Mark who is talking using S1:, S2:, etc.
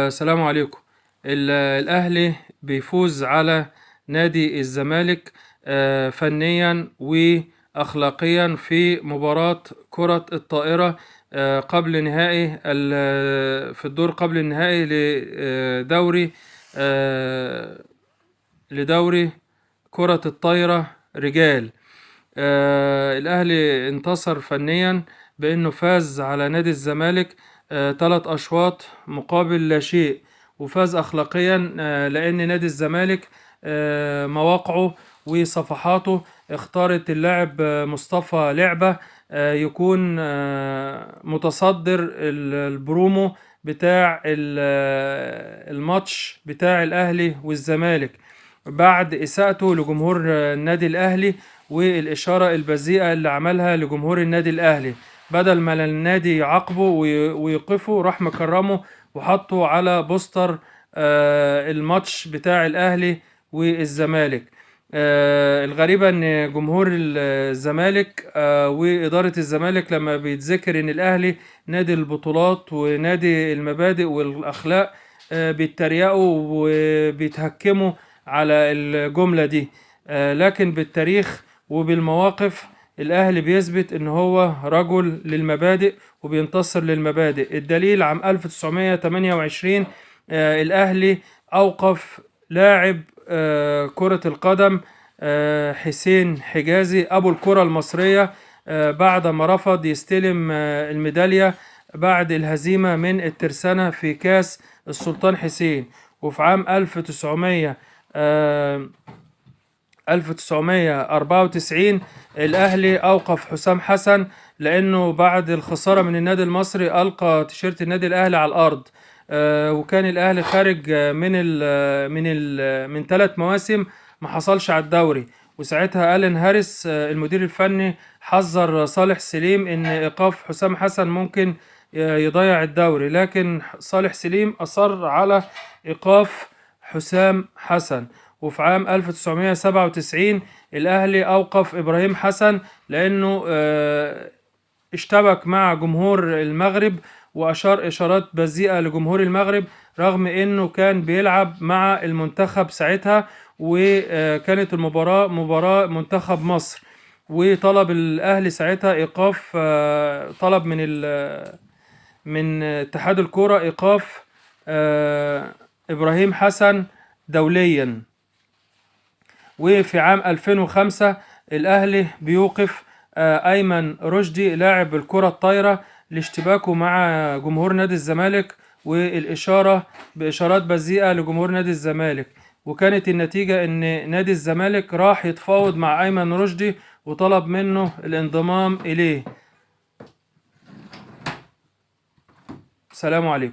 S1: السلام عليكم. الأهلي بيفوز على نادي الزمالك فنيا وأخلاقيا في مباراة كرة الطائرة قبل نهائي في الدور قبل النهائي لدوري آه، لدوري كرة الطايرة رجال. الأهلي انتصر فنيا بأنه فاز على نادي الزمالك 3 أشواط مقابل لا شيء، وفاز أخلاقيا لأن نادي الزمالك مواقعه وصفحاته اختارت اللاعب مصطفى لعبة يكون متصدر البرومو بتاع الماتش بتاع الأهلي والزمالك بعد إساءته لجمهور النادي الأهلي والإشارة البذيئة اللي عملها لجمهور النادي الأهلي. بدل ما النادي يعاقبه ويوقفه، راح مكرمه وحطه على بوستر الماتش بتاع الأهلي والزمالك. الغريبة ان جمهور الزمالك وإدارة الزمالك لما بيتذكر ان الأهلي نادي البطولات ونادي المبادئ والأخلاق بيتريقوا وبيتهكموا على الجملة دي، لكن بالتاريخ وبالمواقف الأهلي بيثبت إن هو رجل للمبادئ وبينتصر للمبادئ. الدليل عام 1928 الأهلي أوقف لاعب كرة القدم حسين حجازي أبو الكرة المصرية بعد ما رفض يستلم الميدالية بعد الهزيمة من الترسانة في كاس السلطان حسين. وفي عام 1994 الأهلي أوقف حسام حسن لأنه بعد الخسارة من النادي المصري ألقى تيشيرت النادي الأهلي على الأرض، وكان الأهلي خارج من 3 مواسم ما حصلش على الدوري. وساعتها ألين هاريس المدير الفني حذر صالح سليم إن إيقاف حسام حسن ممكن يضيع الدوري، لكن صالح سليم أصر على إيقاف حسام حسن. وفي عام 1997 الأهلي أوقف إبراهيم حسن لأنه اشتبك مع جمهور المغرب وأشار إشارات بذيئة لجمهور المغرب رغم أنه كان بيلعب مع المنتخب ساعتها، وكانت المباراة مباراة منتخب مصر. وطلب الأهلي ساعتها إيقاف، طلب من اتحاد الكرة إيقاف إبراهيم حسن دوليا. وفي عام 2005 الأهلي بيوقف أيمن رشدي لاعب الكرة الطايرة لاشتباكه مع جمهور نادي الزمالك والإشارة بإشارات بذيئة لجمهور نادي الزمالك، وكانت النتيجة إن نادي الزمالك راح يتفاوض مع أيمن رشدي وطلب منه الانضمام إليه. سلام عليكم.